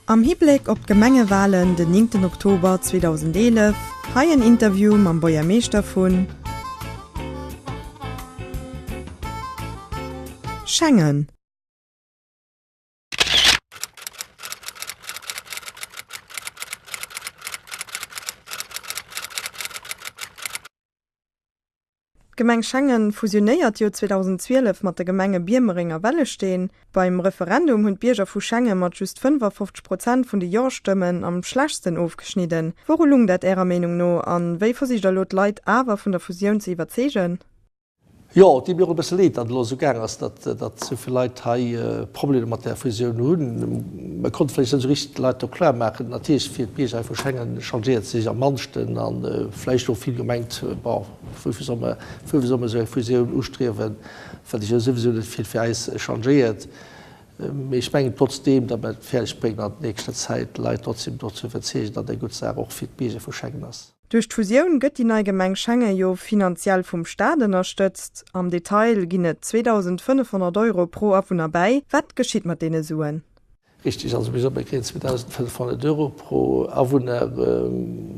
Am Hibléck op d'Gemengewalen den 9 Oktober 2011, hei en Interview mam Buergermeeschter vun Schengen. D'Gemeng Schengen fusionéiert jo 2012 mat de Gemenge Biermereng a Wellesteen. Beim Referendum hunn d'Bierger vu Schengen mat just 55 Prozent vun de Jo-Stëmmen am schlechtsten ofgeschnidden. Wouru lung dat Ärer Meenung no an wéi versicht Der elo d'Leit awer vun der Fusioun ze iwwerzeegen? Jo, et deet mir och e bësse leed, datt et elo esou gaang ass, datt datt esou vill Leit hei Problemer mat där Fusioun hunn. Mer konnte vläicht net esou richteg de Leit do kloer maachen, natierlech fir d'Bierger hei vu Schengen changéiert sech am mannsten a vläicht och vill gemengt, bon, woufir soll mer, woufir soll mer esou eng Fusioun ustriewen, well sech jo souwisou net vill fir eis changéiert. Mee ech mengen trotzdeem, datt mer et fäerdeg bréngen an nächster Zäit d'Leit trotzdem do ze iwwerzeegen, datt eng gutt Saach och fir d'Bierger vu Schengen ass. Duerch d'Fusioun gëtt déi nei Gemeng Schengen jo finanziell vum Staat ënnerstëtzt. Am Detail ginn et 2.500 Euro pro Awunner bäi. Wat geschitt mat deene Suen? Richteg, also mir soe mir kréien 2.500 Euro pro Awunner.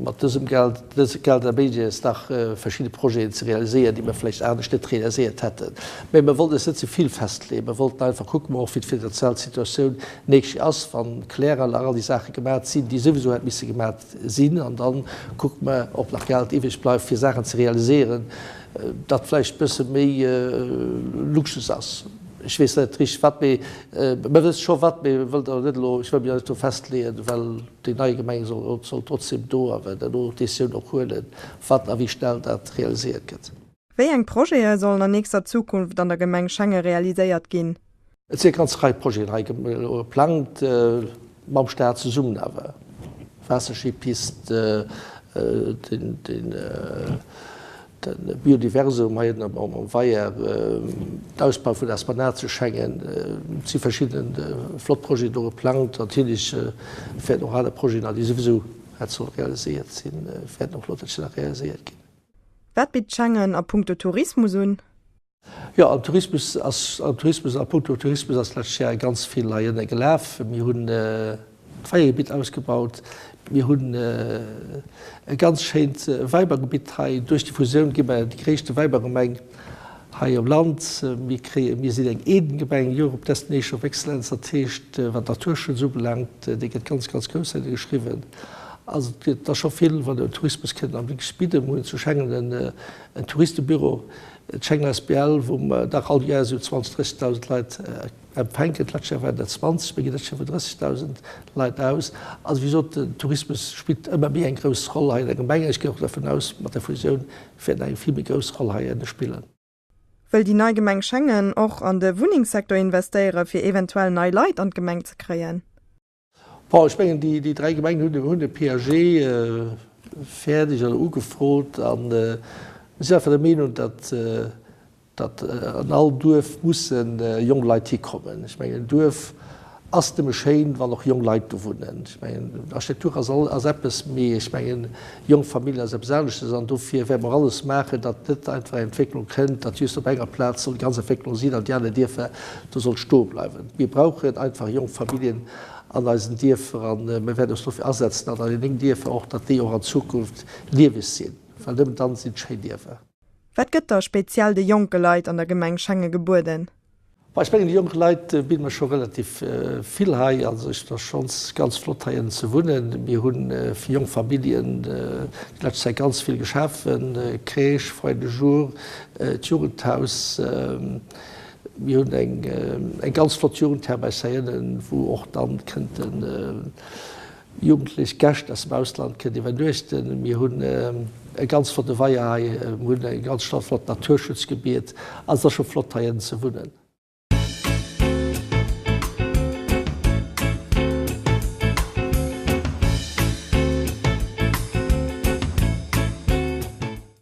Mat dësem Geld, dëse Geld erméiglecht eis nach verschidde Projeten ze realiséieren, déi mir vläicht anescht net realiséiert hätten. Mä mir wollten eis net ze vill festleeën. Mir wollten einfach kucken, och wéi d'finanziell Situatioun d'nächst Joer ass, wann d'Kläranlag, all déi Saache gemat sinn, déi souwisou hätt misse gemat Sinn an dann kucke mer, ob nach Geld iwwreg bleift, fir Saachen ze realiséieren, dat vläicht e bësse méi Luxus ass. Ech weess net richteg wat, mee mer wësse scho wat, mee wëllt awer net elo, ech wëll mech awer net do festleeën, well déi nei Gemeng soll soll trotzdem do awer duerno d'Décisioun och huelen, wat a wéi schnell dat realiséiert gëtt. Wéi eng Projete sollen an nächster Zukunft an der Gemeng Schengen realiséiert ginn? Et si eng ganz Rei Projeten hei geplangt, mam Staat zesummen awer, Waasserschipist, de Biodiversum hei ënnen am Weier, d'Ausbau vun der Esplanade zu Schengen. Et si verschidde flott Projeten do geplangt. Natierlech wäerten och aner Projeten, déi souwisou hätt solle realiséiert sinn, wäerten och elo nach realiséiert ginn. Wat bitt Schengen a punkto Tourismus un? Jo, am Tourismus ass, am Tourismus, a punkto Tourismus ass d'lescht Joer ganz vill hei ënne gelaf. Mir hunn d'Weiegebitt ausgebaut, mir hunn e ganz schéint Wäibaugebitt hei. Duerch déi Fusioun gi mer déi gréisste Wäibaugemeng hei am Land. Mir kréien, mir sinn eng Eden-Gemeng, Europe Destination of Excellence, dat heescht, wat Naturschutz ubelaangt, dee gëtt ganz, ganz grouss hei geschriwwen. Also et ass scho vill, wat un Tourismus kënnt am Wierklech bidden. Mir hunn zu Schengen en Touristebüro, d'Schengen asbl, wou mer dach all Joer esou 20, 30.000 Leit empfänken. D'lescht Joer waren dat 20, mir ginn dëst Joer vun 30.000 Leit aus. Also wéi gesot, den Tourismus spillt ëmmer méi eng grouss Roll hei an der Gemeng. Ech ginn och dervun aus, mat der Fusioun wäert en eng vill méi grouss Roll hei ënne spillen. Wëll déi nei Gemeng Schengen och an de Wunnengssecteur investéiere fir eventuell nei Leit an d'Gemeng ze kréien? Bon, ech mengen, déi dräi Gemengen hunn de PAG fäerdeg oder ugefrot a mir sinn einfach der Meenung, datt datt an all Duerf musse jonk Leit hikommen. Ech mengen, en Duerf ass nëmme schéin, wann och jonk Leit do wunnen. Ech mengen, Architektur ass ass eppes, mee ech mengen, jonk Familljen ass eppes aneschtes an dofir wäerte mer alles maachen, datt net einfach eng Entwécklung kënnt, datt just op enger Plaz soll déi ganz Entwécklung sinn an déi aner Dierfer do soll stoe bleiwen. Mir brauchen einfach jonk Familljen an eisen Dierfer a mir wäerten eis dofir asetzen, datt an den 9 Dierfer och, datt déi och an Zukunft lieweg sinn, well nëmmen dann sinn et schéin Dierfer. Wat gëtt da speziell de jonke Leit an der Gemeng Schengen gebueden? Bon, ech mengen, de jonke Leit bidde mer scho relativ vill hei. Also et ass schonns ganz flott hei ënnen ze wunnen. Mir hu fir jonk Familljen déi lescht Zäit ganz vill geschafen, Crèche, Foyer de jour, d'Jugendhaus. Mir hunn eng ganz flott Jugendherberg hei ënnen, wou och dann kënnten jugendlech Gäscht aus dem Ausland kënnen iwwernuechten. Mir hunn e ganz flotte Weier hei, mir hunn e ganz flott Naturschutzgebiet. Also et ass scho flott hei ënnen ze wunnen.